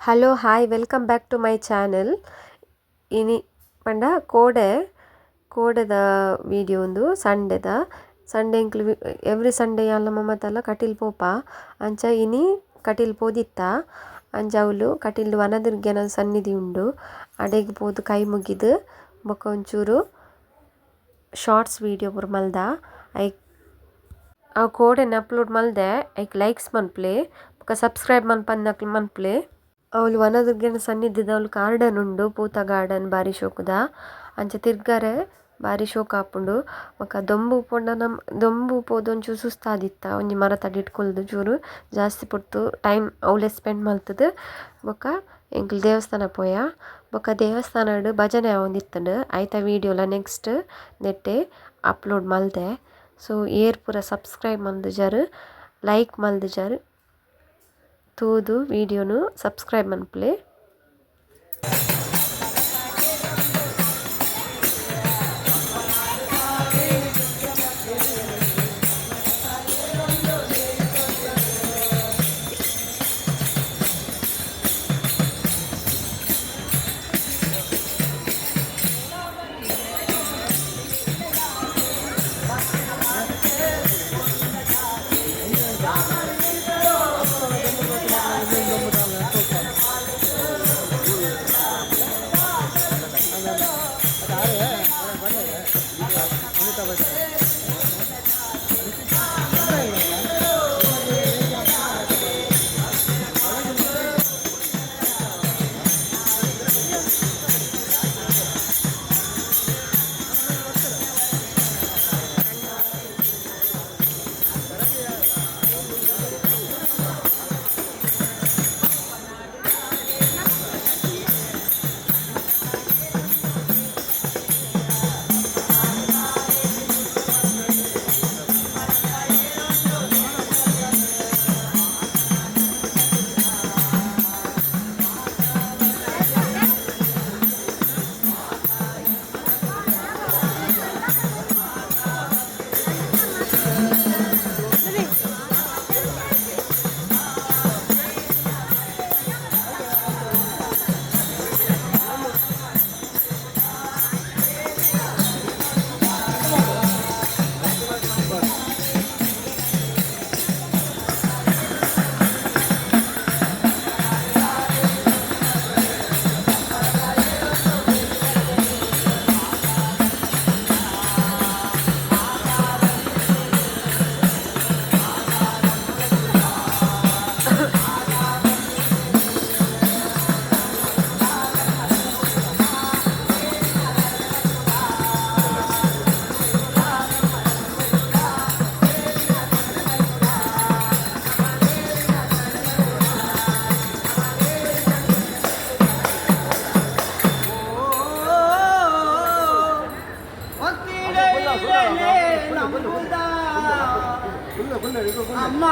Hello hi welcome back to my channel. ಇನಿ ಪಂಡ ಕೋಡೆ ಕೋಡೆದ ವಿಡಿಯೋ ಉಂದು ಸಂಡೆದ ಸಂಡೆ ಎಂಕ್ಲು ಎವ್ರಿ ಸಂಡೆ ಯಾನ್ಲ ಮಮತಲ ಕಟೀಲ್ ಪೋಪ ಅಂಚ ಇನಿ ಕಟೀಲ್ ಪೋದಿತ್ತ ಅಂಚ ಅವ್ಲು ಕಟೀಲ್ ವನದುರ್ಗೆನ ಸನ್ನಿಧಿ ಉಂಡು ಅಡೆಗ್ ಪೋದು ಕೈ ಮುಗಿದು ಬೊಕ ಒಂಚೂರು ಶಾರ್ಟ್ಸ್ ವಿಡಿಯೋ ಪೂರ ಮಲ್ದ ಐಕ್ ಅವು ಕೋಡೆನ್ ಅಪ್ಲೋಡ್ ಮಲ್ದೆ ಐಕ್ ಲೈಕ್ಸ್ ಮನ್ಪುಲೆ ಬೊಕ ಸಬ್ಸ್ಕ್ರೈಬ್ ಮನ್ಪಂದಿನಕ್ಲು ಮನ್ಪುಲೆ. ಅವ್ಲು ವನದುರ್ಗೆನ ಸನ್ನಿಧಿದ ಅವ್ಲು ಗಾರ್ಡನ್ ಉಂಡು ಪೂತ ಗಾರ್ಡನ್ ಬಾರಿ ಶೋಕುದ ಅಂಚ ತಿರ್ಗರೆ ಬಾರಿ ಶೋಕು ಆಪುಂಡು ಬೊಕ ದೊಂಬು ಪೋಂಡ ನಮ್ ದೊಂಬು ಪೋದು ಒಂಚೂರು ಸುಸ್ತಾದಿತ್ತ ಒಂಜಿ ಮರತ ಅಡಿಟ್ ಕುಲ್ದು ಚೂರು ಜಾಸ್ತಿ ಪೊರ್ತು ಟೈಮ್ ಅವ್ಲೆ ಸ್ಪೆಂಡ್ ಮಲ್ತುದು ಬೊಕ ಎಂಕುಲು ದೇವಸ್ಥಾನ ಪೋಯ ಬೊಕ ದೇವಸ್ಥಾನಡ್ ಭಜನೆ ಆವೊಂದಿತ್ತುಂಡು ಐತ ವಿಡಿಯೋಲ ನೆಕ್ಸ್ಟ್ ನೆಟ್ಟೆ ಅಪ್ಲೋಡ್ ಮಲ್ದೆ. ಸೊ ಏರ್ ಪೂರ ಸಬ್ಸ್ಕ್ರೈಬ್ ಮಲ್ದುಜರ್ ಲೈಕ್ ಮಲ್ದುಜರ್ ತೂದು ವಿಡಿಯೋನು ಸಬ್ಸ್ಕ್ರೈಬ್ ಮನ್ಪುಲೆ. ಅಮ್ಮ.